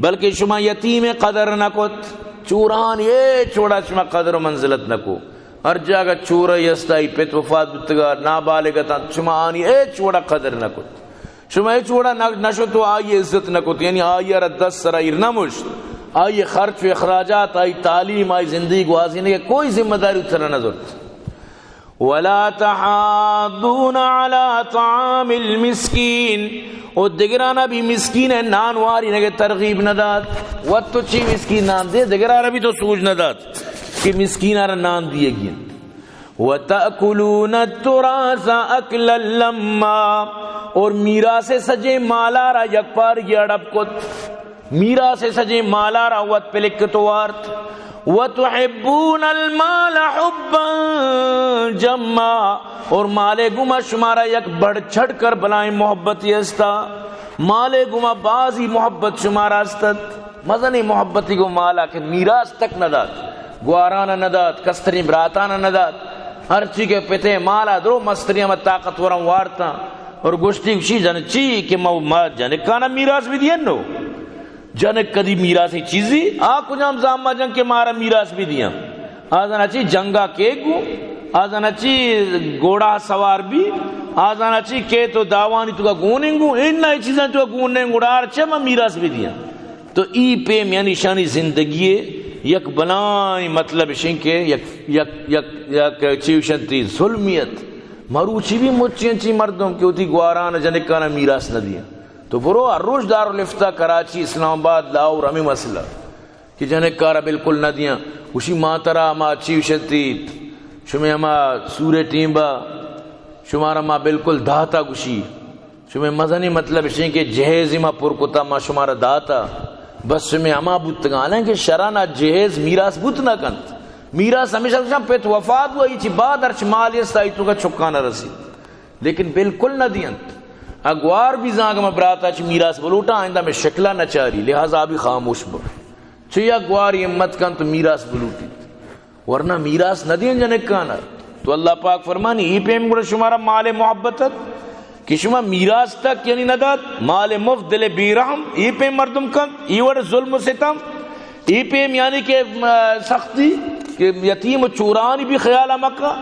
بلکہ شما یتیم قدر نہ کت، چوران ہچ وڑا شما قدر و منزلت نہ کو۔ ہر جاگہ چورہ ہستا، ای پت وفات بوتگا، نابالغ اتاں، شما آنی ہچ وڑا قدر نہ کت۔ شما ہچ وڑا نہ، نہ شت و آئی عزت نہ کت، یعنی آئی را دست سرا ایر نہ مشت، آئی خرچ و اخراجات، آئی تعلیم، آئی زندگی گوازینگ ءِ کوئی ذمہ داری سرا نہ زرت۔ ولا تحاضون على طعام المسكين، او دگرانا بھی مسکین ءِ نان وارینگ ءِ ترغیب نہ دات۔ وت تو چی مسکین نان دے، دگرانا بھی تو سوج نہ دات کہ مسکیناں را نان دیگی انت۔ وتأكلون التراث أكلا لما، اور میراث ءِ سجیں مالا را یک پارگی اڑپ کت۔ میراث ءِ سجیں مالا را وت پلکت و وارت۔ وتحبون المال حبا جما، اور مال ءِ گوما شمارا یک بڑ چڑ کر بلائیں محبتی ہستا۔ مال ءِ گوما بازی محبت شمارا ہستت۔ مزنیں محبتی گو مالا کہ میراث تک نہ دات، گواران نہ دات، کستریں براتان نہ دات۔ ہرچی کہ پتے مالا درو مستری ہم طاقتوراں وارتاں اور گوشتی، گوشی جن چی کہ ما، ما جنکانا میراث بھی دین نو۔ جنک کدی میراثی چیزی، آ کجام زاما جن کہ مارا میراث بھی دیاں۔ آ زانا چی جنگا کے گو، آ زانا چی گوڑا سوار بھی، آ زانا چی کے تو داوانی تو کا گونیں گو، ان نہ چیزاں تو کا گونیں گوڑا، آر چے ما میراث بھی دیاں۔ تو ای پیم یعنی شانی زندگی یک بلائیں مطلب شیں کہ یک، یک، یک، یک چی شنتی ظلمیت۔ مروچی بھی مچی انچی مردم کہ وتی گواران جنکانا میراث نہ دیاں۔ تو برو ہر روچ دارالفتہ کراچی، اسلام آباد، لاہور ہمیں مسئلہ کہ جنکارا بالکل نہ دیاں۔ گوشی ما ترا ہما چی شنتی، شمے ہما سورے ٹیمبا، شمارا ما بالکل داتا گوشی۔ شمے مزنی مطلب شیں کہ جہیزی ما پر کتا، ما شمارا داتا۔ بس شمے ہما بوتگاں، حالانکہ شرعاً جہیز میراث بوت نہ کنت۔ میراث ہمیشہ گوشاں پت وفات ہوا، ایچی بعد ہرچ مالی است، آئی تو کا چکانا رسیت۔ لیکن بالکل نہ دینت۔ اگوار بھی زانگ میں براتا چی میراث بلوٹا، آئندہ میں شکلا نہ چاری، لہذا بھی خاموش بو۔ چہ یک گواری ہمت کنت میراث بلوٹیت، ورنہ میراث نہ دین جنکانا۔ تو اللہ پاک فرمانی، ای پیم گڑا شمارا مال محبت ات کہ شما میراث تک یعنی نہ دات، مال مفت، دل بے رحم، ای پیم مردم کنت، ای وڑ ظلم و ستم، ای پیم یعنی کہ، م، سختی کہ یتیم و چورانی بھی خیال مکا،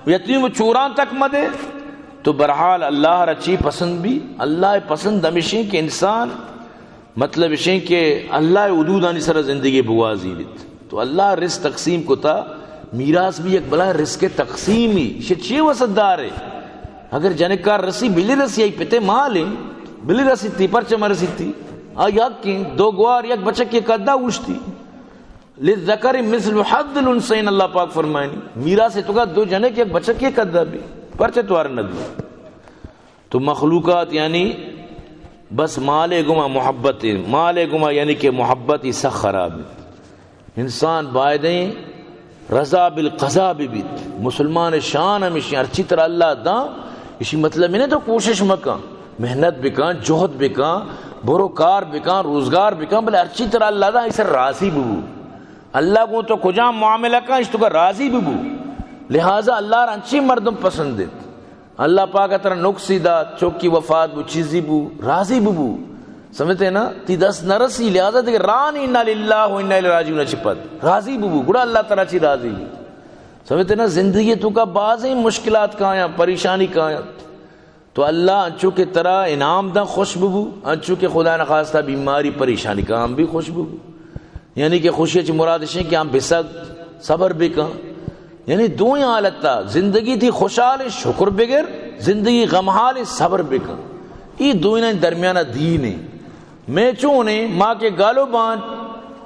یتیم و چوران تک مدے۔ تو بہرحال اللہ را چی پسند بھی؟ اللہ پسند ہمیشیں کہ انسان مطلب اشیں کہ اللہ ءِ حدودانی سرا زندگی بگوازینیت۔ تو اللہ رزق تقسیم کتا، میراث بھی یک بلائیں رزق تقسیمی، شے چے وسط دارے؟ اگر جنکار رسی، بلی رسی، آئی پتے مال ہیں، بلی رسیتی، پرچہ مرسیتی؟ آئی حق ہیں، دو گوار یک بچک کے قدا اوشتی۔ للذکر مثل حظ الانثیین، اللہ پاک فرمائنی، میراث تو کا دو جنک یک بچک کے قدا بھی، پرچہ توار نہ دی۔ تو مخلوقات یعنی بس مال گما محبت، مال گما یعنی کہ محبت ای سخ خراب۔ انسان بایدیں رضا بالقضا بہ بیت۔ مسلمان شان ہمیشی، ہرچی ترا اللہ داں، اشی مطلب انہیں تو کوشش مکن۔ محنت بکن، جہد بکن، برو کار بکن، روزگار بکن، بلے ہرچی ترا اللہ دا، ایشی سر راضی ببو۔ اللہ گوں تو کجام معاملہ کن، ایشی توکا راضی ببو۔ لہذا اللہ را انچیں مردم پسند انت۔ اللہ پاک ترا نقصی دات، چوکی وفات بو، چیزی بو، راضی ببو۔ سمجھتے نا؟ تی دست نہ رسی، لہذا دیگہ راہ نی، انا للہ و انا الیہ راجعون چی پد۔ راضی ببو، گڑا اللہ ترا چی راضی بو۔ سمجھتے نا؟ زندگی توکا بازیں مشکلات کایاں، پریشانی کایاں۔ تو اللہ انچو کہ ترا انعام داں خوش ببو، انچو کہ خدا نخواستہ بیماری پریشانی کایاں ہم بھی خوش ببو۔ یعنی کہ خوشی چی مراد اشیں کہ ہم بسگ صبر بکن۔ یعنی دوئیں حالتا زندگی تی خوشحال شکر بگر، زندگی غمحال صبر بکن۔ ای دوئینانی درمیان دین ہے۔ میں چونے ما کہ گالو بان،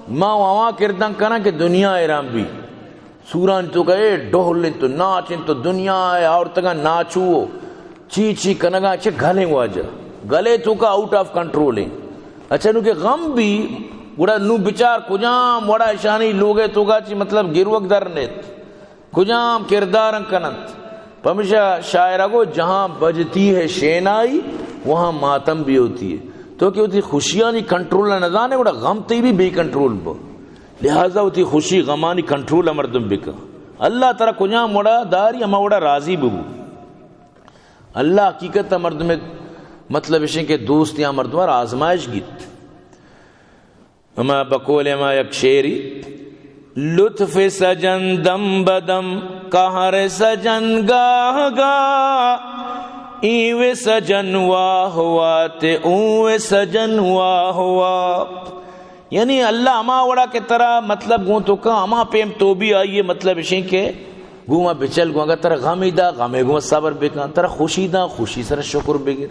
ما وہاں کردن کناں کہ دنیا ایران بھی۔ سورانی توکا اے ڈہل انت و ناچ انت و دنیا ء آورتگاں ناچو و چی چی کنگاں، چہ گل ایں واجہ، گل ء توکا آؤٹ آف کنٹرول ایں۔ اچھا نوں کہ غم بی، گڑا نوں بچار کجام وڑا اشانی لوگ ء توکا چی مطلب گروک در نیت، کجام کرداراں کننت۔ پمیشا شاعرا گو، جہاں بجتی ہے شینائی، وہاں ماتم بھی ہوتی ہے۔ تو کہ وتی خوشیانی کنٹرول نہ زانے، گڑا غم تئی بھی بے کنٹرول بو۔ لہذا وتی خوشی غمانی کنٹرول ء مردم بکن۔ اللہ ترا کجام وڑا داری، ہما وڑا راضی ببو۔ اللہ حقیقت ء مردم مطلب اشیں کہ دوست یا مردم را آزمائش گیت۔ ہما بقول ہما یک شعری، لطف سجن دم بدم، قہر سجن گاہ گاہ، اینو سجن واہ واہ تے اونو سجن واہ واہ۔ یعنی اللہ ہما وڑا کہ ترا مطلب گوں تو کن، ہما پیم تو بھی آئیے مطلب اشیں کہ گوں ما بچل، گوں اگر ترا غمی دا، غمے گوں صبر بکن، ترا خوشی دا، خوشی سر شکر بگر۔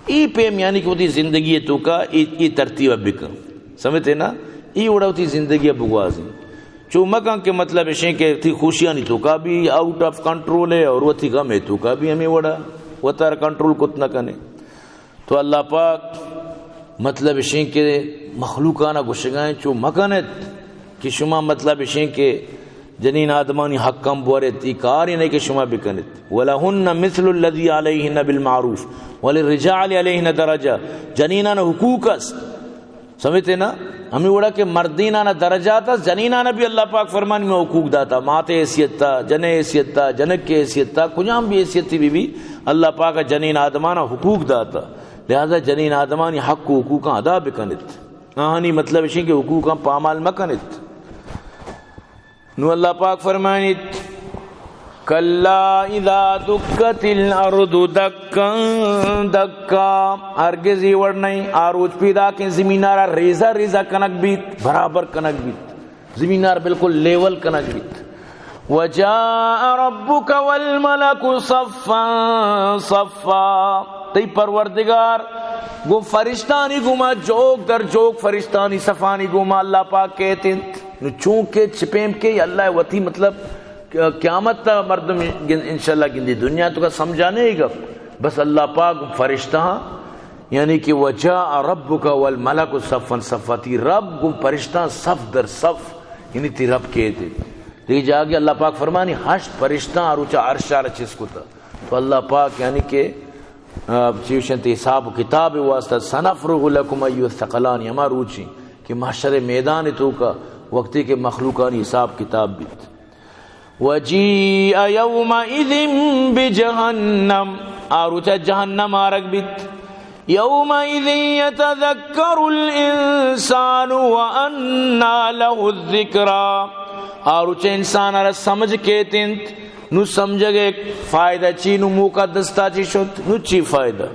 ای پیم یعنی کہ وتی زندگی توکا ای، ای ترتیب بکن۔ سمجھتے نا؟ ای وڑا وتی زندگی بگوازی۔ چو مکن کہ مطلب اشیں کہ تی خوشیانی توکا بھی آؤٹ آف کنٹرول ہے اور وتی غمے توکا بھی ہمیں وڑا وتار کنٹرول کت نہ کنے۔ تو اللہ پاک مطلب اشیں کہ مخلوقانا گوشگائیں چو مکنت کہ شما مطلب اشیں کہ جنین آدمانی حق ہم بورت، ای کار نہیں کہ شما بکنت۔ ولہن مثل الذی علیہن بالمعروف وللرجال علیہن درجہ، جنینان حقوق است۔ سمجھتے نا؟ ہمیں وڑا کہ مردینانا درجات است، جنینانا بھی اللہ پاک فرمانی میں حقوق داتا، ماتے حیثیت تا، جنے حیثیت تا، جنک کے حیثیت تا، کجام بھی حیثیت بھی، بھی اللہ پاک جنین آدمانا حقوق داتا۔ لہذا جنین آدمانی حق و حقوقاں ادا بکنت۔ آہانی مطلب اشیں کہ حقوقاں پامال مکنت۔ نو اللہ پاک فرمائنیت، کلا اذا دکت الارض دکا دکا، ہرگز یہ وڑ نہیں، آ روچ پیدا کہ زمینارا ریزہ ریزہ کنگ بیت، برابر کنگ بیت، زمینار بالکل لیول کنگ بیت۔ وجاء ربک والملک صفا صفا، تئی پروردگار گوں فرشتانی گوما جوک در جوک، فرشتانی صفانی گوما اللہ پاک کیت انت۔ نو چونکہ چپیم کے اللہ وتی مطلب قیامت تا مردم گن-، انشاءاللہ گندی، دنیا توکا سمجھانے گا۔ بس اللہ پاک گوں فرشتہاں، یعنی کہ وجاء ربک والملک صفا صفا، تی رب گوں فرشتہاں صف در صف، یعنی تی رب کیت۔ دیگہ جاگے اللہ پاک فرمانی، ہشت فرشتہ آ روچا عرش آرا چست کتا۔ تو اللہ پاک یعنی کہ، آ، چی گوشنت حساب و کتاب واسطہ، سنفرغ لکم ایھا الثقلان، ہما روچی کہ محشر میدان توکا وقتی کہ مخلوقانی حساب کتاب بیت۔ وجیء یومئذ بجہنم، آ روچا جہنم آرگ بیت۔ یومئذ یتذکر الانسان وانی لہ الذکری۔ آ روچ انسان را سمجھ کیت انت، نو سمجھگ فائدہ چی، نو موقع دستا چی شت، نو چی فائدہ؟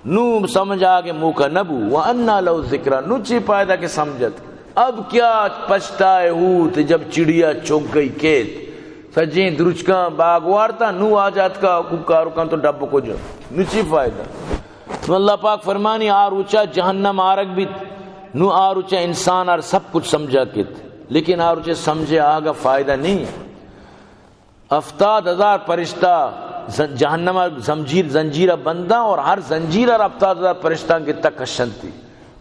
نو سمجھ آگے موقع نبو۔ وانی لہ الذکری، نو چی فائدہ کہ سمجھت؟ اب کیا پچھتائے ہوت جب چڑیا چگ گئی کھیت۔ سجیں درچکاں باگ وارتا، نو آ جاتکا کوکارکاں تو ڈب کجو، نو چی فائدہ؟ نو اللہ پاک فرمانی، آ روچا جہنم آرگ بیت، نو آ روچا انسان آر سب کچھ سمجھا کیت، لیکن آ روچے سمجھے آگا فائدہ نہیں۔ ہفتاد ہزار فرشتہ ز-، جہنم زنجیر، زنجیر بنداں اور ہر زنجیر ہر ہفتاد ہزار فرشتہ گتا کشنتی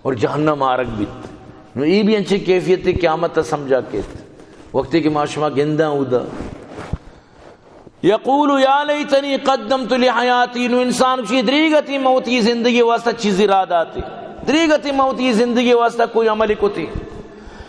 اور جہنم آرگ بیت۔ نو ای بھی انچیں کیفیت قیامت سمجھا کیت۔ وقتی کہ ما شما گنداں اودا یقول یا لیتنی قدمت لحیاتی، نو انسان گوشی، دریگتی من وتی زندگی واسطہ چیزی را داتی، دریگتی من وتی زندگی واسطہ کوئی عملی کتی۔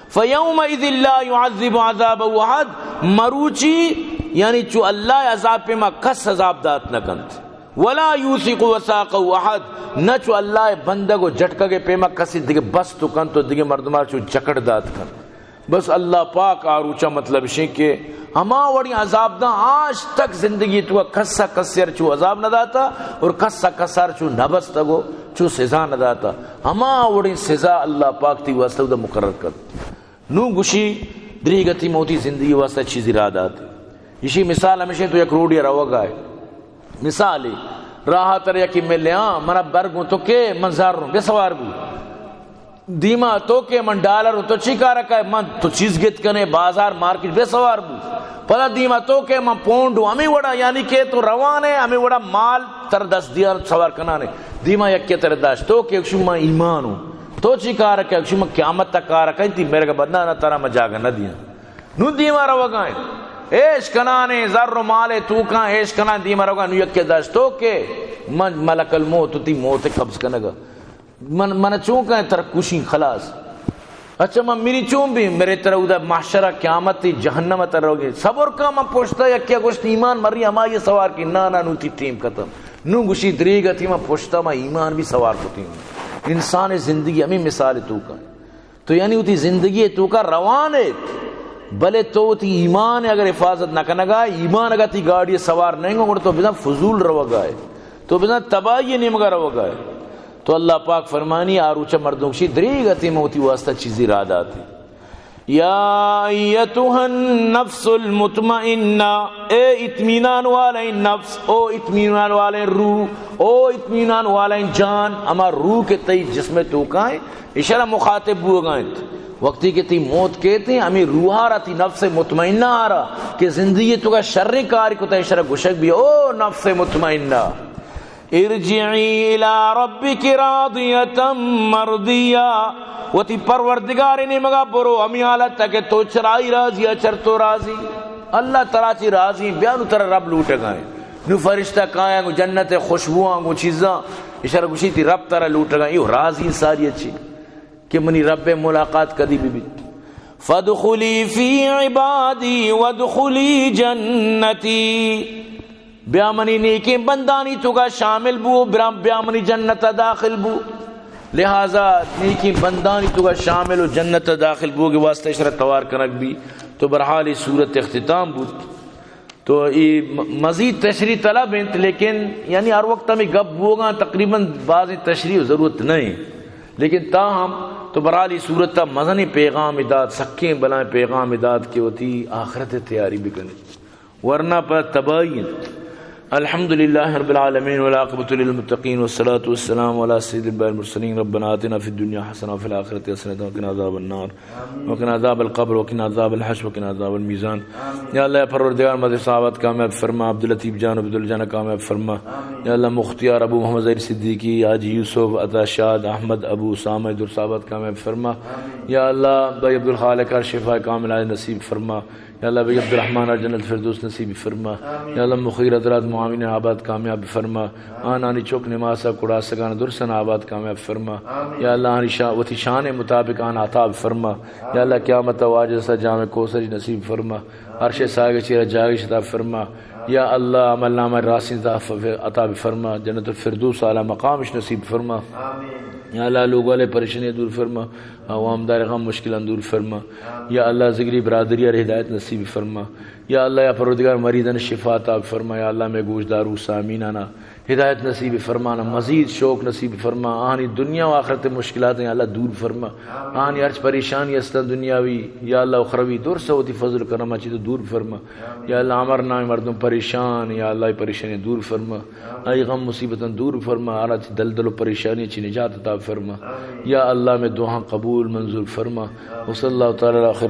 فیومئذ لا یعذب عذابہ احد، مروچی یعنی چو اللہ عذاب پہ ما کس عذاب دات نہ کنت۔ ولا یوثق وثاقہ احد، نہ چو اللہ بندگ و جھٹکگ پیما کسی دیگہ بست کنت و دیگہ مردمار چو جکڑ دات کنت۔ بس اللہ پاک آ روچا مطلب شیں کہ ہما وڑیں عذاب داں آج تک زندگی تو کسا کسر چو عذاب نہ داتا اور کسا کسار چو نہ بستگو چو سزا نہ داتا۔ ہما وڑیں سزا اللہ پاک تی واسطہ دا مقرر کت۔ نو گوشی، دریگتی من وتی زندگی واسطہ چیزی را دات۔ ایشی مثال ہمیشہ تو یک روڈی روگا ہے۔ مثالی، راہ تر یکی ملے، ہاں، منا برگوں تو کہ من زر ہوں، بے سوار بو۔ دیما تو کہ من ڈالر ہوں، تو چی کار کئے؟ من تو چیز گت کنے، بازار، مارکیٹ، بے سوار بو۔ پدا دیما تو کہ من پونڈ ہوں، ہمیں وڑا، یعنی کہ تو روان ہے، ہمیں وڑا مال تر دست دیا سوار کنانے۔ دیما یکی تر داشت، تو کہ شو من ایمان ہوں۔ تو چی کار کئے؟ شو من قیامت تک کار کئے، تی میرے کا بدنا نہ ترا میں جاگہ نہ دیا۔ نو دیما روگا ہیں۔ ایش کنانے، زر و مال توکاں ایش کنان دیما روگا، نو یکی داشت تو کہ من ملک الموت، تی موت قبض کنگا۔ من، من چون کہیں تر کشیں خلاص۔ اچھا من میری چون بھی، میرے تر اودا محشر قیامت جہنم تر روگے۔ صبر کا من پوچھتا یکی گوشت ایمان مری ہما یہ سوار کی، نا نا نو تی ٹیم ختم۔ نو گوشی دریگتی من پوچھتا من ایمان بھی سوار کتی ہوں۔ انسان زندگی ہمیں مثال توکا۔ تو یعنی وتی زندگی توکا روان ایت، بلے تو وتی ایمان اگر حفاظت نہ کنگا، ایمان اگر تی گاڑی سوار نہیں گو، گڑا تو بزن فضول روگا ہے، تو بزن تباہی نیمگا روگا ہے۔ تو اللہ پاک فرمانی، آ روچا مردم گوشی، دریگتی من وتی واسطہ چیزی را داتی۔ یا ایتها النفس المطمئنہ، اے اطمینان والے نفس، او اطمینان والے روح، او اطمینان والے جان، ہما روح کہ تئی جسم توکا ہیں، اشارہ مخاطب بوگا انت۔ وقتی کہ تی موت کیت، ہمیں روحا را، تی نفس مطمئنہ آ را کہ زندگی توکا شریں کاری کتا، اشارہ گوشگ بی، او نفس مطمئنہ، ارجعی الی ربک راضیۃ مرضیہ، وتی پروردگار نیمگا برو، ہمیں حالت کہ تو چرائی راضی، چر تو راضی، اللہ ترا چی راضی، بیا نو ترا رب لوٹگا ہیں۔ نو فرشتہ کایاں گو جنت خوشبواں گو چیزاں، اشارہ گوشی تی رب ترا لوٹگا، ایو راضی ساری اچھی کہ منی رب ملاقات کدی بی بیت۔ فادخلی فی عبادی وادخلی جنتی، بیا منی نیکیں بندانی توکا شامل بو، برام بیا منی جنت داخل بو۔ لہذا نیکیں بندانی توکا شامل و جنت داخل بوگ واسطہ اشارہ توار کنگ بی۔ تو برحال ای سورت اختتام بوت۔ تو ای م-، مزید تشریح طلب انت، لیکن یعنی ہر وقت ہمیں گپ بوگاں تقریباً بعض تشریح ضرورت نہیں، لیکن تاہم تو برحال ای صورت تا مزنی پیغام دات، سکیں بلائیں پیغام دات کہ وتی آخرت تیاری بکنے، ورنہ پر تباہی انت۔ الحمد لله رب العالمين والعاقبة للمتقين والصلاة والسلام على سيد الأنبياء والمرسلين. ربنا آتنا في الدنيا حسنة وفي الآخرة حسنة وقنا عذاب النار. وقنا عذاب القبر وقنا عذاب الحشر وقنا عذاب الميزان. یا اللہ پروردگار مدرسہ آباد کامیاب فرما، عبداللطیف جان، عبدالجان کامیاب فرما۔ یا اللہ مختیار ابو محمد ظہیر صدیقی، حاجی یوسف، عطا شاد، احمد ابو اسامہ درس آباد کامیاب فرما۔ یا اللہ بھائی عبدالخالق ہر شفا کاملہ نصیب فرما۔ یا اللہ بھائی عبدالرحمن ہر جنت فردوس نصیب فرما۔ یا اللہ مخیر حضرات معاون آباد کامیاب فرما۔ آنانی چک نماسا کڑاسگان درسن آباد کامیاب فرما۔ یا اللہ آنی شا-، وتی شان مطابق آن عطا فرما۔ یا اللہ قیامت واجہ سا جام کوثر نصیب فرما۔ عرش ساگ چیرا جاگش عطا فرما۔ یا اللہ عمل نامہ راسین عطا ف-، عطا فرما۔ جنت الفردوس اعلی مقامش نصیب فرما۔ یا اللہ لوگ والے پریشانی دور فرما۔ عوام دار غم مشکلان دور فرما۔ یا اللہ ذگری برادری ہر ہدایت نصیب فرما۔ یا اللہ، یا پروردگار، مریضان شفا عطا فرما۔ یا اللہ، میں گوش دارو سامینانا ہدایت نصیب فرمانا، مزید شوق نصیب فرما۔ آنی دنیا و آخرت مشکلات یا اللہ دور فرما۔ آنی ہرچ پریشانی استن دنیاوی، یا اللہ، اخروی، درس وتی فضل کرم چی تو دور فرما۔ یا اللہ، امر نام مردم پریشان، یا اللہ، پریشانی دور فرما۔ ای غم مصیبتاں دور فرما، آرا چی دلدل و پریشانی چی نجات عطا فرما۔ یا اللہ، میں دعا قبول منظور فرما۔ وصلی اللہ تعالی علی خیر